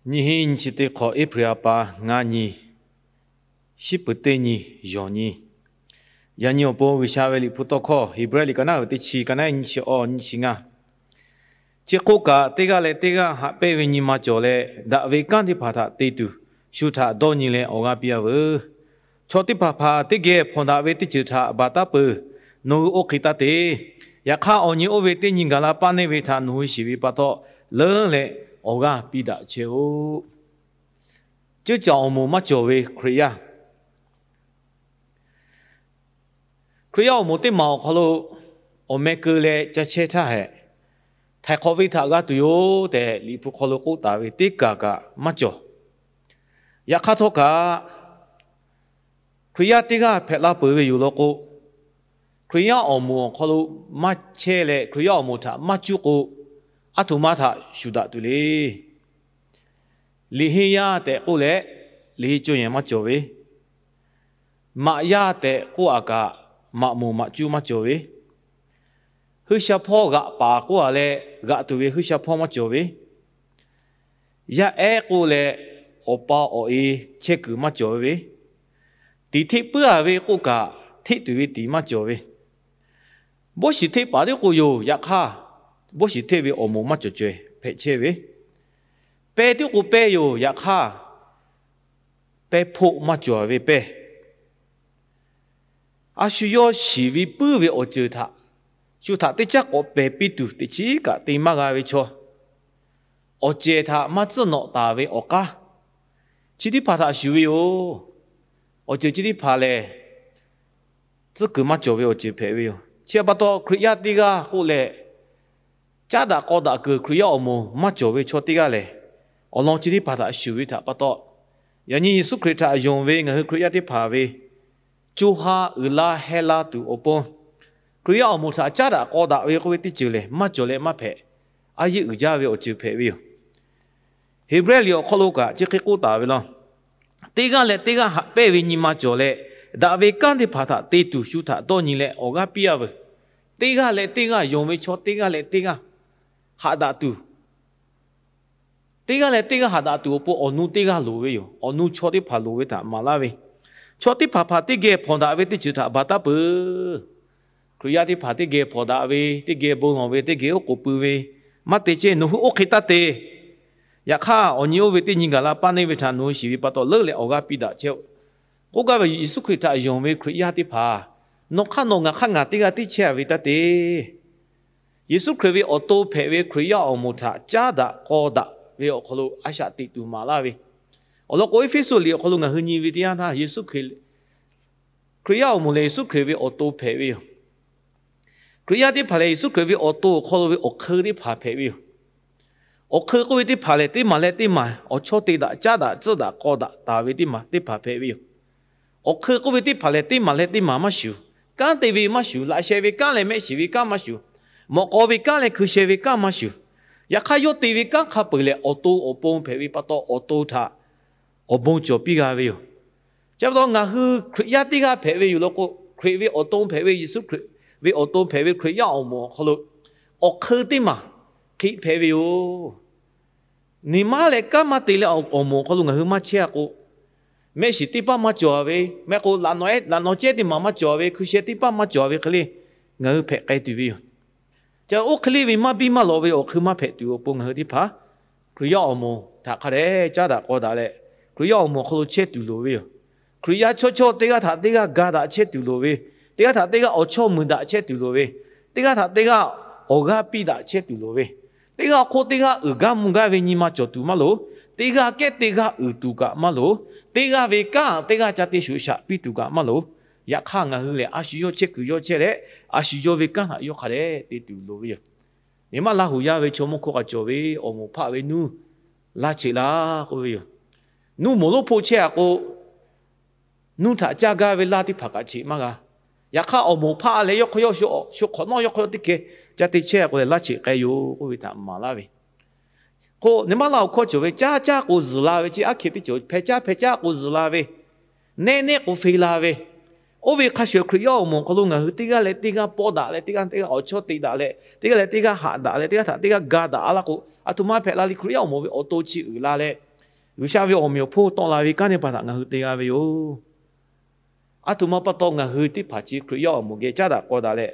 Nyiˇ hinˉ nyiˇ chi teˇ hk'awꞈ April ha pa ngaˇ nyi, shiˉ peuˬ teˇ nyi, yawˬ nyi. Yaꞈ nyi awˬ pon G'uiˬsha ve Liꞈ hpu tawˇ hkawˇ Heˍbrehˇ liꞈ ka naˉ uiˍ teˇ chi, ka naˉ nyiˇ chi awˇ nyiˇ chi ngaˇ. Chi hk'oˆ kaꞈ, teˇ g'aˇ leh teˇ g'aˇ haꞈ pehnˇ ve nyi ma cawˬ leh, daꞈ ve kanˉ teˇ hpaˍ htaꞈ te tuˬ, shu htaꞈ dawˇ nyi leh awˬ g'aˇ piˇ a veuˬ. Chaw teˇ hpaˍ hpaˍ teˇ geh hpawnˬ daꞈ ve teˇ ceuˬ htaꞈ baˬ taˉ peuˬ. Nawˬ hui oˇ hk'e taˇ te. Yaꞈ hk'aˇ, awˬ nyi oˇ ve teˇ nyi gaˬ la paˇ neˇ ve htaꞈ nawˬ hui shiˍ ve pa taw, leuˉ leh awˬ g'aˇ piˇ daꞈ chehˇ-oˆ. Ceuˇ caˬ awˬ moˍ maˇ cawˬ ve Hkriꞈ yaˇ. Hkriꞈ yaˇ awˬ moˍ teˇ maˬ awˬ hk'aw lo awˬ meh keu leh ca chehˇ htaˇ hehꞈ, htaiˍ hk'awꞈ ve htaꞈ g'a tuˬ yoˬ tehꞈ Liꞈ hpu hk'aw lo k'oˆ taˍ ve teˇ kaˬ kaꞈ maˇ cawˬ. Yaꞈ hk'aˇ htawˇ kaꞈ, Hkriꞈ yaˇ teˇ g'aˇ hpehꞈ la peuˬ ve yoˬ law k'o, Hkriꞈ yaˇ awˬ moˍ awˬ hk'aw lo maˇ chehˇ leh Hkriꞈ yaˇ awˬ moˍ htaꞈ maˇ cuˇ k'o, aˉ htoꞈ ma htaꞈ shuˍ daꞈ tuˬ le. Liꞈ henˇ yaˇ tehꞈ k'oˆ leh, liꞈ henˇ cawˇ yehˬ maˇ cawˬ ve, maꞈ yaˇ tehꞈ k'oˆ a kaꞈ, maꞈ moˍ maꞈ cuˇ maˇ cawˬ ve, hui sha hpawˇ g'aꞈ paˍ k'oˆ a leh g'aꞈ tuˬ ve hui sha hpawˇ maˇ cawˬ ve, yaˇ ehˉ k'oˆ leh awˬ pa awˬ e chehˇ kuiˬ maˇ cawˬ ve, tiˍ hteˆ puiˉ a ve k'oˆ kaꞈ, hteˆ tuˬ ve tiˍ maˇ cawˬ ve, bawˇ shiˍ hteˆ paˍ tiˉ k'o yoˬ. Yaꞈ hk'aˇ, bawˇ shiˍ hteˆ ve awˬ moˍ maˇ cawˬ caweh hpehꞈ chehˇ ve, pehˇ tiˉ k'o pehˇ yoˬ. Yaꞈ hk'aˇ, pehˇ hpoˆ maˇ cawˬ ve pehˇ. A shu yawˇ shiˍ ve puiˉ ve awˬ ceuˬ htaꞈ shu htaꞈ teˇ caˉ k'awꞈ pehˬ piˇ tuˬ teꞈ chiˉ kaꞈ te maˇ g'a ve chaw, awˬ cehˬ htaꞈ maˇ tcuhˉ nawꞈ taˍ ve awˬ k'aˉ chi teˇ hpaˍ htaꞈ shuˍ ve yoˬ. Awˬ ceuˬ chi teˇ hpaˍ lehˬ, tcuhˉ kuiˬ maˇ cawˬ ve awˬ ceuˬ hpehꞈ ve yoˬ. Chi pa taw, Hkriꞈ yaˇ teˇ g'aˇ k'oˆ leh, caˉ daꞈ k'aw daꞈ kuiˬ Hkriꞈ yaˇ awˬ moˍ maˇ cawˬ ve chaw teˇ g'aˇ lehˬ, awˬ lawn chi teˇ hpaˍ htaꞈ shuˍ ve htaꞈ pa taw, yaꞈ nyi Yeˍsuˆ Hkriꞈ htaꞈ yonˍ ve ngaˬ hui Hkriꞈ yaˇ teˇ hpaˍ ve co ha uiˍ la heh la tuˬ awˬ pon, Hkriꞈ yaˇ awˬ moˍ htaꞈ caˉ daꞈ k'aw daꞈ ve k'oˆ ve teˇ ceuˬ lehˬ, maˇ cawˬ leh maˇ hpehꞈ. A yeˇ uiˍ jaˇ ve awˬ ceuˬ hpehꞈ ve yoˬ. Heˍbrehˇ liꞈ awˬ hk'aw lo kaꞈ chi hk'e k'oˆ taˍ ve law, teˇ g'aˇ leh teˇ g'aˇ haꞈ pehnˇ ve nyi ma cawˬ leh, daꞈ ve kanˉ teˇ hpaˍ htaꞈ te tuˬ shu htaꞈ dawˇ nyi leh awˬ g'aˇ piˇ a veuˬ. Teˇ g'aˇ leh teˇ g'aˇ, yonˍ ve chaw teˇ g'aˇ leh teˇ g'aˇ haꞈ daꞈ tuˬ, teˇ g'aˇ leh teˇ g'aˇ haꞈ daꞈ tuˬ awˬ pon awˬ nu teˇ g'aˇ loˍ ve yoˬ. Awˬ nu chaw teˇ hpaˍ loˍ ve htaꞈ maˍ laˇ ve, chaw teˇ hpaˍ hpaˍ teˇ geh hpawnˬ daꞈ ve teˇ ceuˬ htaꞈ baˬ taˉ peuˬ. Hkriꞈ yaˇ teˇ hpaˍ teˇ geh hpawnˬ daꞈ ve, teˇ geh bon lawˬ ve, teˇ geh oˉ k'oˍ pui ve, maˇ te ceh. Nawˬ hui oˇ hk'e taˇ te. Yaꞈ hk'aˇ, awˬ nyi oˇ ve teˇ nyi gaˬ la paˇ neˇ ve htaꞈ nawˬ hui shiˍ ve pa taw, leuˉ leh awˬ g'aˇ piˇ daꞈ chehˇ-oˆ. K'oˆ gaˇ ve, Yeˍsuˆ Hkriꞈ htaꞈ yonˍ ve Hkriꞈ yaˇ teˇ hpaˍ, nawˬ hk'aˇ nawˬ ngaˬ hk'aˇ ngaˬ teˇ g'aˇ tiˉ chehˇ a ve taˇ te. Yeˍsuˆ Hkriꞈ ve awˬ to hpehꞈ ve Hkriꞈ yaˇ awˬ moˍ htaꞈ caˉ daꞈ k'aw daꞈ ve awˬ hk'aw lo a shaꞈ teꞈ tuˬ maˍ laˇ ve, awˬ lawn k'o, Eˇfeˇsuꞈ liꞈ awˬ hk'aw lo ngaˬ hui nyi ve teˇ yanˇ htaˇ, Yeˍsuˆ Hkriꞈ, Hkriꞈ yaˇ awˬ moˍ lehˬ Yeˍsuˆ Hkriꞈ ve awˬ to hpehꞈ ve yoˬ. Hkriꞈ yaˇ teˇ hpaˍ lehˬ, Yeˍsuˆ Hkriꞈ ve awˬ to awˬ hk'aw lo ve awˬ hk'eun teˇ hpaˍ hpehꞈ ve yoˬ. Awˬ hk'eun k'oˆ ve teˇ hpaˍ lehˬ, teˇ maˬ leh teˇ maˬ awˬ chawˇ te daꞈ, caˉ daꞈ, tcuhˉ daꞈ, k'aw daꞈ taˍ ve teˇ maˬ teˇ hpaˍ hpehꞈ ve yoˬ. Awˬ hk'eun k'oˆ ve teˇ hpaˍ lehˬ, teˇ maˬ leh teˇ maˬ maˇ shuˍ. Kanˉ te ve maˇ shuˍ, laꞈ sheh ve kanˉ leh mehˆ shiˍ ve kanˉ maˇ shuˍ, mawꞈ k'aw ve kanˉ leh hkui sheh ve kanˉ maˇ shuˍ. Yaꞈ hk'aˇ, yawˇ te ve kanˉ hk'a peuˬ lehˬ, awˬ to awˬ pon hpehꞈ ve pa taw, awˬ to htaꞈ awˬ bon cawˬ piˇ g'a ve yoˬ. Chi pa taw, ngaˬ hui Hkriꞈ yaˇ teˇ g'aˇ hpehꞈ ve yoˬ law k'o, Hkriꞈ ve awˬ to hpehꞈ ve, Yeˍsuˆ Hkriꞈ ve awˬ to hpehꞈ ve Hkriꞈ yaˇ awˬ moˍ awˬ hk'aw lo awˬ hk'eun teˇ maˬ hk'e hpehꞈ ve yoˬ. Niˬ maˇ leh kanˉ maˇ te leh awˬ moˍ awˬ hk'aw lo ngaˬ hui maˇ chehˇ a k'o, mehˆ shiˍ teˇ paˇ maˇ cawˬ a ve, mehˆ k'o laꞈ nawˬ cehˇ teˇ maˬ maˇ cawˬ a ve, hkui sheh teˇ paˇ maˇ cawˬ a ve hk'e le, ngaˬ hui hpehꞈ k'ai tuˬ ve yoˬ. Ca oˇ hk'e le ve maˇ biˇ maˇ lawꞈ ve awˬ hk'eun maˇ hpehꞈ tuˬ awˬ pon ngaˬ hui teˇ hpaˍ Hkriꞈ yaˇ awˬ moˍ htaꞈ hk'a dehꞈ caˉ daꞈ k'aw daꞈ leh, Hkriꞈ yaˇ awˬ moˍ awˬ hk'aw lo chehˇ tuˬ loˍ ve yoˬ. Hkriꞈ yaˇ chawˇ chawˇ teˇ g'aˇ htaꞈ teˇ g'aˇ ga daꞈ chehˇ tuˬ loˍ ve, teˇ g'aˇ htaꞈ teˇ g'aˇ awˬ chawˇ muiˬ daꞈ chehˇ tuˬ loˍ ve, teˇ g'aˇ htaꞈ teˇ g'aˇ awˬ g'aˇ piˇ daꞈ chehˇ tuˬ loˍ ve, teˇ g'aˇ awˬ hk'oˆ teˇ g'aˇ uiˍ gaˇ mvuh gaˇ ve nyi ma cawˬ tuˬ maˇ loˍ. Teˇ g'aˇ kehˉ teˇ g'aˇ uiˍ tuˬ kaꞈ maˇ loˍ. Teˇ g'aˇ ve kanˉ teˇ g'aˇ ca te shuˍ shaꞈ piˇ tuˬ kaꞈ maˇ loˍ. Yaꞈ hk'aˇ, ngaˬ hui lehˬ a shu yawˇ chehˇ kuiˬ yawˇ chehˇ leh, a shu yawˇ ve kanˉ htaꞈ yawˇ hk'a dehꞈ te tuˬ loˍ ve yoˬ. Nyi maˇ Laˇ huˍ yaˇ ve chaw mawˇ hkawˇ k'a cawˬ ve awˬ moˍ hpaˆ ve nuˇ laˇ cheꞈ laˇ k'oˆ ve yoˬ. Nuˇ moˍ lonˉ hpoˆ chehˇ a k'o, nuˇ htaꞈ caˇ gaˇ ve laˇ teˇ hpaˍ kaꞈ cheꞈ maˇ g'a. Yaꞈ hk'aˇ, awˬ moˍ hpaˆ leh yawˇ hk'aw yawˇ shu hk'awꞈ nawˉ yawˇ hk'aw yawˇ teˇ hkeh ca te chehˇ k'o lehˬ, laˇ cheꞈ k'ai yoˬ k'oˆ ve htaꞈ maˍ laˇ ve. K'o, nyi maˇ Laˇ huˍ hkawˇ cawˬ ve, caˇ caˇ k'o zuhˬ la ve, chi aˉ hkeh teˇ cawˬ hpeh caˇ hpeh caˇ k'o zuhˬ la ve, nehˆ nehˆ k'o fe la ve, oˇ ve hk'a shuˍ Hkriꞈ yaˇ awˬ moˍ awˬ hk'aw lo ngaˬ hui teˇ g'aˇ leh teˇ g'aˇ pawˇ daꞈ leh, teˇ g'aˇ teˇ g'aˇ awˬ chawˇ te daꞈ leh, teˇ g'aˇ leh teˇ g'aˇ haꞈ daꞈ leh, teˇ g'aˇ htaꞈ teˇ g'aˇ ga daꞈ a laˇ k'o, aˬ htoꞈ ma hpehꞈ la le. Hkriꞈ yaˇ awˬ moˍ ve awˬ to chi uiˍ la leh, G'uiˬsha ve awˬ meꞈ awˬ hponˇ tawˆ la ve kanˉ teˇ hpaˍ htaꞈ ngaˬ hui te g'a ve yoˬ. Aˉ htoꞈ ma pa taw ngaˬ hui teˇ hpaˍ chi Hkriꞈ yaˇ awˬ moˍ geh caˉ daꞈ k'aw daꞈ leh,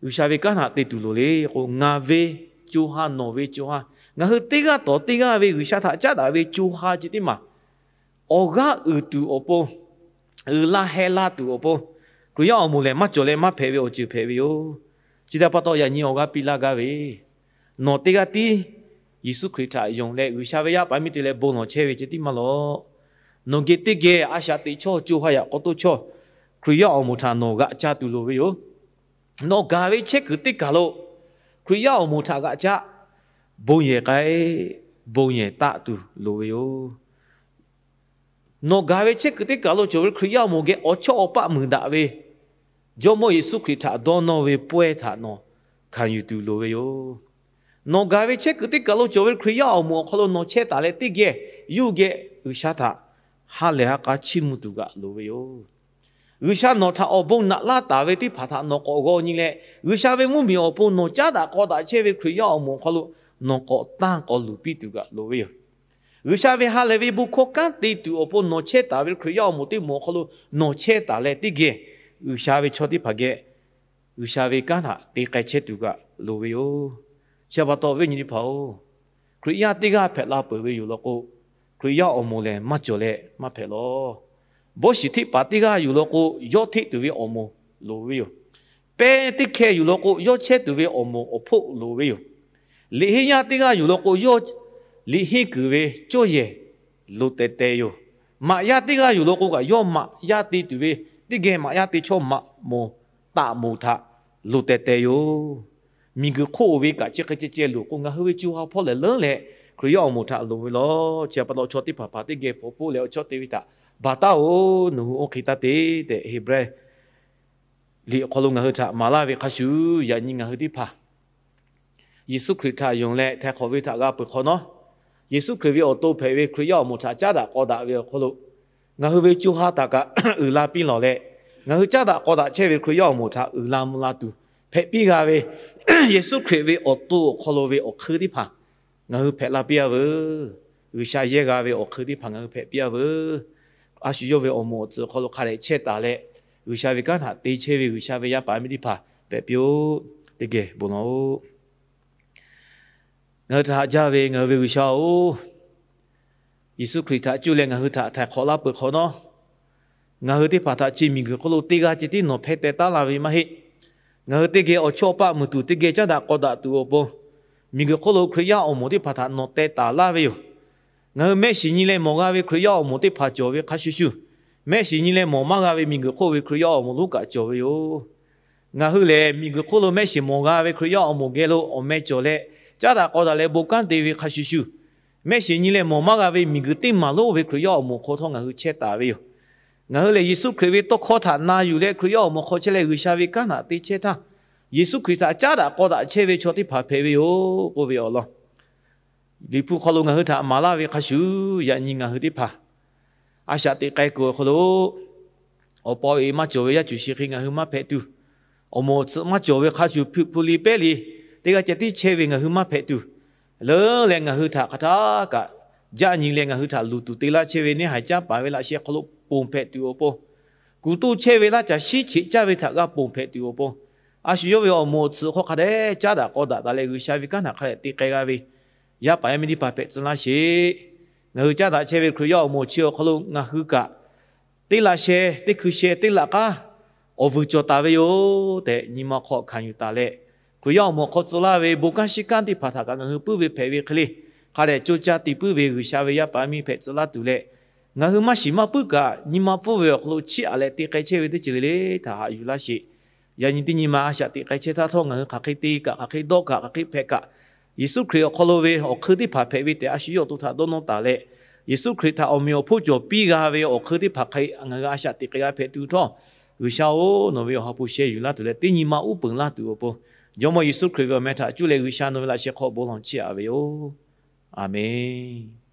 G'uiˬsha ve kanˉ htaꞈ te tuˬ loˍ le k'o, ngaˬ ve co ha, nawˬ ve co ha, ngaˬ hui teˇ g'aˇ tawˍ teˇ g'aˇ ve G'uiˬsha htaꞈ caˉ daꞈ ve co ha chi teˇ maˬ awˬ g'aˇ uiˍ tuˬ awˬ pon, uiˍ la heh la tuˬ awˬ pon, Hkriꞈ yaˇ awˬ moˍ lehˬ maˇ cawˬ leh maˇ hpehꞈ ve awˬ ceuˬ hpehꞈ ve yoˬ. Chi htaꞈ pa taw yaꞈ nyi awˬ g'aˇ piˇ laˇ gaˇ ve, nawˬ teˇ g'aˇ tiˉ Yeˍsuˆ Hkriꞈ htaꞈ yonˍ leh G'uiˬsha ve yaˇ paˍ miˇ te leh bon lawˬ chehˇ ve ceh tiˉ maˇ lawˬ. Nawˬ geh teˇ geh a shaꞈ teꞈ chawˇ, co ha yaꞈ k'aw toˇ chawˇ, Hkriꞈ yaˇ awˬ moˍ htaꞈ nawˬ g'aꞈ ca tuˬ loˍ ve yoˬ. Nawˬ gaˬ ve chehˇ kuiˬ teˇ kaˬ lo Hkriꞈ yaˇ awˬ moˍ htaꞈ g'aꞈ ca, bon yehˬ k'ai, bon yehˬ taˆ tuˬ loˍ ve yoˬ. Nawˬ gaˬ ve chehˇ kuiˬ teˇ kaˬ lo cawˬ ve Hkriꞈ yaˇ awˬ moˍ geh awˬ chawˇ awˬ paˆ muiˬ daꞈ ve Jawˇmawˇ Yeˍsuˆ Hkriꞈ htaꞈ dawˇ nawˇ ve pawehˇ htaꞈ nawˬ hkanˍ yuˬ tuˬ loˍ ve yoˬ. Nawˬ gaˬ ve chehˇ kuiˬ teˇ kaˬ lo cawˬ ve Hkriꞈ yaˇ awˬ moˍ awˬ hk'aw lo nawˬ chehˇ taˍ leh teˇ geh, yawˇ geh G'uiˬsha htaꞈ ha lehˬ ha k'a chiˇ mvuh tuˬ g'aꞈ loˍ ve yoˬ. G'uiˬsha nawˬ htaꞈ awˬ bon naꞈ laˇ taˍ ve teˇ hpaˍ htaꞈ nawˬ k'awꞈ g'aw nyi leh, G'uiˬsha ve mvuhˇmiˬ awˬ pon nawˬ caˉ daꞈ k'aw daꞈ chehˇ ve Hkriꞈ yaˇ awˬ moˍ awˬ hk'aw lo nawˬ k'awꞈ tanˇ k'awꞈ luˬ piˇ tuˬ g'aꞈ loˍ ve yoˬ. G'uiˬsha ve ha lehˬ ve bon hkawˇ kanˉ te tuˬ awˬ pon nawˬ chehˇ taˍ ve Hkriꞈ yaˇ awˬ moˍ teˇ moˍ awˬ hk'aw lo nawˬ chehˇ taˍ leh teˇ geh, G'uiˬsha ve chaw teˇ hpaˍ geh G'uiˬsha ve kanˉ htaꞈ te k'ai chehˇ tuˬ g'aꞈ loˍ ve yoˬ. Chi pa taw awˬ viˉ awˬ nyi teˇ hpaˍ-oˬ, Hkriꞈ yaˇ teˇ g'aˇ hpehꞈ la peuˬ ve yoˬ law k'o, Hkriꞈ yaˇ awˬ moˍ lehˬ maˇ cawˬ leh maˇ hpehꞈ lawˬ. Bawˇ shiˍ hteˆ paˍ teˇ g'aˇ yoˬ law k'o, yawˇ hteˆ tuˬ ve awˬ moˍ loˍ ve yoˬ. Pehˇ teˇ hkeh yoˬ law k'o, yawˇ chehˇ tuˬ ve awˬ moˍ awˬ hpoˆ loˍ ve yoˬ. Liꞈ henˇ yaˇ teˇ g'aˇ yoˬ law k'o, yawˇ liꞈ henˇ kuiˬ ve cawˇ yehˬ loˍ tehˬ tehˬ yoˬ. Maꞈ yaˇ teˇ g'aˇ yoˬ law k'o kaꞈ, yawˇ maꞈ yaˇ te tuˬ ve, teˇ geh maꞈ yaˇ te chawˇ maꞈ moˍ taꞈ moˍ htaꞈ loˍ tehˬ tehˬ yoˬ. Miˬguiˬ hk'oˆ oˬ ve kaꞈ chi hk'e ceh ceh loˍ k'o, ngaˬ hui ve co ha hpawˇ lehˬ leuˉ leh Hkriꞈ yaˇ awˬ moˍ htaꞈ loˍ ve lawˬ. Chi pa taw chaw teˇ hpaˍ hpaˍ teˇ geh hpaw hpoˆ leh awˬ chawˇ te ve htaꞈ baˬ taˉ-oˬ. Nawˬ hui oˇ hk'e taˇ te tehꞈ, Heˍbrehˇ liꞈ awˬ hk'aw lo ngaˬ hui htaꞈ maˍ laˇ ve hk'a shuˍ, yaꞈ nyi ngaˬ hui teˇ hpaˍ Yeˍsuˆ Hkriꞈ htaꞈ yonˍ leh htaiˍ hk'awꞈ ve htaꞈ g'a peuˬ hk'awꞈ nawˉ, Yeˍsuˆ Hkriꞈ ve awˬ to hpehꞈ ve Hkriꞈ yaˇ awˬ moˍ htaꞈ caˉ daꞈ k'aw daꞈ ve awˬ hk'aw lo, ngaˬ hui ve co ha htaꞈ kaꞈ uiˍ la piˇ lawˬ leh, ngaˬ hui caˉ daꞈ k'aw daꞈ chehˇ ve Hkriꞈ yaˇ awˬ moˍ htaꞈ uiˍ la mvuh la tuˬ hpehꞈ piˇ g'a ve, Yeˍsuˆ Hkriꞈ ve awˬ to awˬ hk'aw lo ve awˬ hk'eun teˇ hpaˍ ngaˬ hui hpehꞈ la piˇ-a veuˬ. G'uiˬsha yehˇ g'a ve awˬ hk'eun teˇ hpaˍ ngaˬ hui hpehꞈ piˇ-a veuˬ. A shu yawˇ ve awˬ moˍ awˬ tcuhˍ awˬ hk'aw lo hk'a dehꞈ chehˇ taˍ leh, G'uiˬsha ve kanˉ htaꞈ te chehˇ ve G'uiˬsha ve yaˇ paˍ miˇ teˇ hpaˍ hpehꞈ piˇ-oˆ. Teˇ geh bon lawˬ-oˆ. Ngaˬ hui htaꞈ haꞈ jaˇ ve ngaˬ hui ve G'uiˬsha-oˬ, Yeˍsuˆ Hkriꞈ htaꞈ cuˇ leh ngaˬ hui htaꞈ htaiˍ hk'awꞈ laˇ peuˬ hk'awꞈ nawˉ, ngaˬ hui teˇ hpaˍ htaꞈ chi miˬguiˬ hk'oˆ lo teˇ g'aˇ ceh tiˉ nawˬ hpehˇ teh taˉ la ve maˇ heˆ. Ngaˬ hui teˇ geh awˬ chawˇ awˬ paˆ muiˬ tuˬ, teˇ geh caˉ daꞈ k'aw daꞈ tuˬ awˬ pon, miˬguiˬ hk'oˆ lo Hkriꞈ yaˇ awˬ moˍ teˇ hpaˍ htaꞈ nawˬ teh taˍ laˇ ve yoˬ. Ngaˬ hui mehˆ shiˍ nyi leh mawˬ g'a ve Hkriꞈ yaˇ awˬ moˍ teˇ hpaˍ cawˬ ve hk'a shuˍ shuˍ, mehˆ shiˍ nyi leh mawˬ maˇ g'a ve miˬguiˬ hk'oˆ ve Hkriꞈ yaˇ awˬ moˍ lonˉ kaꞈ cawˬ ve yoˬ. Ngaˬ hui lehˬ miˬguiˬ hk'oˆ lo mehˆ shiˍ mawˬ g'a ve Hkriꞈ yaˇ awˬ moˍ geh lo awˬ meh cawˬ leh, caˉ daꞈ k'aw daꞈ leh bon kanˉ te ve hk'a shuˍ shuˍ, mehˆ shiˍ nyi leh mawˬ maˇ g'a ve miˬguiˬ teˇ maˬ lonˉ ve Hkriꞈ yaˇ awˬ moˍ hk'aw htawˇ ngaˬ hui chehˇ taˍ ve yoˬ. Ngaˬ hui lehˬ Yeˍsuˆ Hkriꞈ ve tawˇ hkawˇ htaꞈ na yuˬ leh Hkriꞈ yaˇ awˬ moˍ hk'aw chehˇ leh G'uiˬsha ve kanˉ htaꞈ te chehˇ htaˇ, Yeˍsuˆ Hkriꞈ htaꞈ caˉ daꞈ k'aw daꞈ chehˇ ve chaw teˇ hpaˍ hpehꞈ ve yoˬ k'oˆ ve awˬ lawn, Liꞈ hpu hk'aw lo ngaˬ hui htaꞈ maˍ laˇ ve hk'a shuˍ, yaꞈ nyi ngaˬ hui teˇ hpaˍ a shaꞈ teꞈ k'ai kuiˬ awˬ hk'aw lo, awˬ pa awˬ e maˇ cawˬ ve yaˇ cuˬ shi hk'e ngaˬ hui maˇ hpehꞈ tuˬ, awˬ moˍ awˬ tsuhꞈ maˇ cawˬ ve hk'a shuˍ hpu hpu li pehˉ li teˇ g'aˇ ceh tiˉ chehˇ ve ngaˬ hui maˇ hpehꞈ tuˬ, leuˉ leh ngaˬ hui htaꞈ hk'aˬ htaˇ kaꞈ jaˆ nyi leh ngaˬ hui htaꞈ luˬ tuˬ te laˇ chehˇ ve neˇ haiˬ caˉ paˍ ve laꞈ sheh hk'aw lo ponˬ hpehꞈ tuˬ awˬ pon, kuˬ toˇ chehˇ ve laˇ caˬ shiˉ cheꞈ caˇ ve htaꞈ g'a ponˬ hpehꞈ tuˬ awˬ pon, a shu yawˇ ve awˬ moˍ awˬ tsuhꞈ hk'aw hk'a dehꞈ caˉ daꞈ k'aw daꞈ taˍ leh G'uiˬsha ve kanˉ htaꞈ hk'a dehꞈ te k'ai g'a ve yaˇ paˍ yaˇ miˇ teˇ hpaˍ hpehꞈ tcuh laˇ sheˍ. Ngaˬ hui caˉ daꞈ chehˇ ve Hkriꞈ yaˇ awˬ moˍ chi awˬ hk'aw lo ngaˬ hui kaꞈ teˇ laꞈ sheh teˇ hkui sheh teˇ laꞈ k'aˉ awˬ vuiˬ cawˬ taˍ ve yoˬ tehꞈ nyi ma hk'aw hkanˍ yuˬ taˍ leh, Hkriꞈ yaˇ awˬ moˍ hk'aw tcuh laˇ ve bon kanˉ shiˉ kanˉ teˇ hpaˍ htaꞈ kaꞈ ngaˬ hui puiˉ ve hpehꞈ ve hk'e le, hk'a dehꞈ co caˇ te puiˉ ve G'uiˬsha ve yaˇ paˍ yaˇ miˇ hpehꞈ tcuh laˇ tuˬ leh, ngaˬ hui maˇ shiˍ maˇ puiˉ kaꞈ nyi ma pfuhˇ ve awˬ hk'aw lo chiˇ aꞈ leh te k'ai chehˇ ve teˇ ceuˬ le le htaꞈ haꞈ yuˬ laˇ sheˍ. Yaꞈ nyi teˇ nyi ma a shaꞈ teꞈ k'ai chehˇ htaˇ htawˇ ngaˬ hui hk'aˬ hk'e te kaꞈ, hk'aˬ hk'e dawˇ kaꞈ, hk'aˬ hk'e hpehꞈ kaꞈ, Yeˍsuˆ Hkriꞈ awˬ hk'aw lo ve awˬ hk'eun teˇ hpaˍ hpehꞈ ve tehꞈ a shu yawˇ awˬ to htaꞈ dawˇ nawˇ taˍ leh, Yeˍsuˆ Hkriꞈ htaꞈ awˬ meꞈ awˬ hponˇ cawˬ piˇ g'a ve awˬ hk'eun teˇ hpaˍ hk'e ngaˬ hui a shaꞈ teꞈ k'ai g'a hpehꞈ tuˬ htawˇ, G'uiˬsha-oˬ, nawˬ ve awˬ ha hpu sheh yuˬ laˇ tuˬ leh teˇ nyi ma uˉ peunˍ laˇ tuˬ awˬ pon, Jawˇmawˇ Yeˍsuˆ Hkriꞈ ve awˬ meh htaꞈ cuˇ leh G'uiˬsha nawˬ ve laꞈ sheh hk'aw bon lawˬ chiˇ aꞈ ve yoˬ. Aˬmenˍ.